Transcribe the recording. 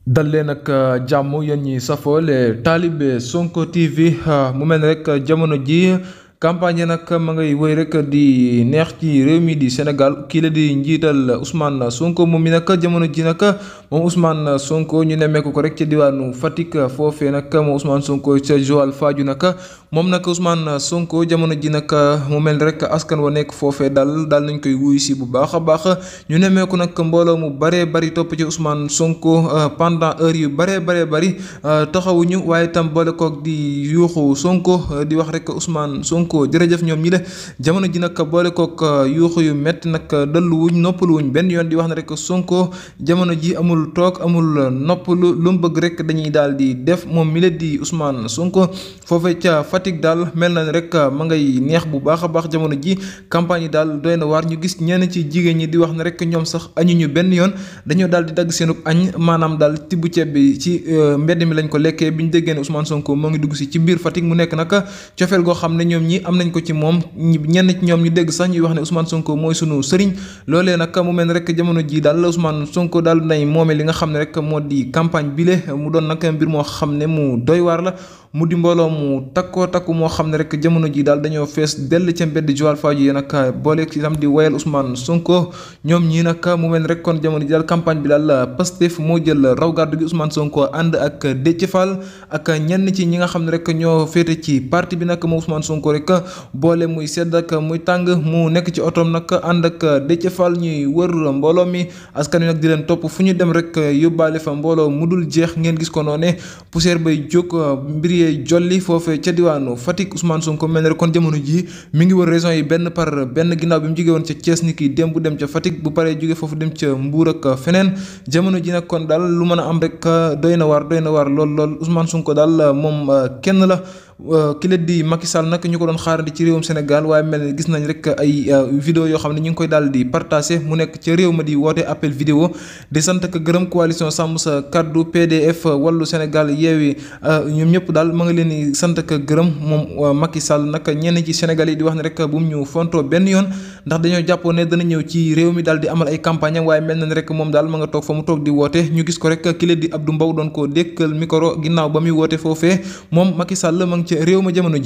dal leen ak jàmm yéen ñi safoo les talibé Sonko TV mu mel ni rek jamono ji campagne yi nag ma ngay wéy rek di neex ci réew mi di Sénégal kii la di njiital Ousmane Sonko moom mi nag jamono ji nag moom Ousmane Sonko ñu nemmeeku ko rek ca diwaanu Fatick foofee nag moom Ousmane Sonko ca Joal Fadiouth nag moom nag Ousmane Sonko jamono ji nag mu mel ni rek askan wa nekk foofee daal nañ koy wuyu si bu baax a baax ñu nemmeeku nag mbooloo mu baree bari topp ci Ousmane Sonko pendant heure yu baree bari taxawuñu waaye itam boole koog di yuuxu Sonko di wax rek Ousmane Sonko jërëjëf ñoom ñi le jamono ji nag boole koog yuuxu yu métti nag dëlluwuñ noppaluwuñ benn yoon di wax ne rek Sonko jamono ji amul toog amul noppalu lu mu bëgg rek dañuy daal di def moom mi la di Ousmane Sonko foofee ca Fatick daal mel na ne rek ma ngay neex bu baax a baax jamono ji campagne yi daal doy na waar ñu gis ñenn ci jigéen ñi di wax ne rek ñoom sax añuñu benn yoon dañoo daal di dagg seenub añ maanaam daal tibb ceeb bi ci mbedd mi lañ ko lekkee bi ñu déggee ne Ousmane Sonko moo ngi dugg si ci biir Fatick mu nekk nag cofeel goo xam ne ñoom ñi am nañ ko ci moom ñenn ci ñoom ñu dégg sax ñuy wax ne Ousmane Sonko mooy sunu sëriñ loolee nag mu mel ne rek jamono ji daal Ousmane Sonko daal nay moome li nga xam ne rek moo di campagne bile mu doon nag mbir moo xam ne mu doy waar la mu di mbooloo mu takku moo xam ne rek jamono ji daal dañoo fees dell ca mbedd Joal Fadiouth yi nag boole ci itam di woyal Ousmane Sonko ñoom ñii nag mu mel ne rek kon jamono ji daal campagne bi daal Pastef moo jël raw gàddu gi Ousmane Sonko ànd ak Déthié Fall ak ñenn ci ñi nga xam ne rek ñoo féete ci parti bi nag moom Ousmane Sonko rek boole muy sedd ak muy tàng mu nekk ci otoom nag ànd ak Déthié Fall ñuy wër mbooloo mi askan wi nag di leen topp fu ñu dem rek yóbbaale fa mbooloo mu dul jeex ngeen gis ko noone poussière bay jóg mbir yee jolli foofee ca diwaanu Fatick Ousmane Sonko mel ne rek kon jamono ji mi ngi wër région yi benn par benn ginnaaw bi mu jóge woon ca Thiès ni ki démb dem ca Fatick bu paree jóge foofu dem ca Mbour ak feneen jamono ji nag kon daal lu mën a am rek doy na waar lool Ousmane Sonko daal moom kenn la ki la di Macky Sall nag ñu ko doon xaarandi ci réewum Sénégal waaye mel ni gis nañ rek ay vidéo yoo xam ne ñu ngi koy daal di partagé mu nekk ca réew ma di woote appel vidéo di sant ak gërëm coalition sàmm sa kaddu PDF wàllu Sénégal yeewi ñoom ñëpp daal ma nga leen di sant ak gërëm moom Macky Sall nag ñenn ci Sénégal yi di wax ne rek bu mu ñu fontoo benn yoon ndax dañoo jàppoon ne dana ñëw ci réew mi daal di amal ay campagne waaye mel na ne rek moom daal ma nga toog fa mu toog di woote ñu gis ko rek ki la di Abdou Mbow doon ko dékkal micro ginnaaw ba muy woote foofee moom Macky Sall ma ngi ca réew ma jamono ji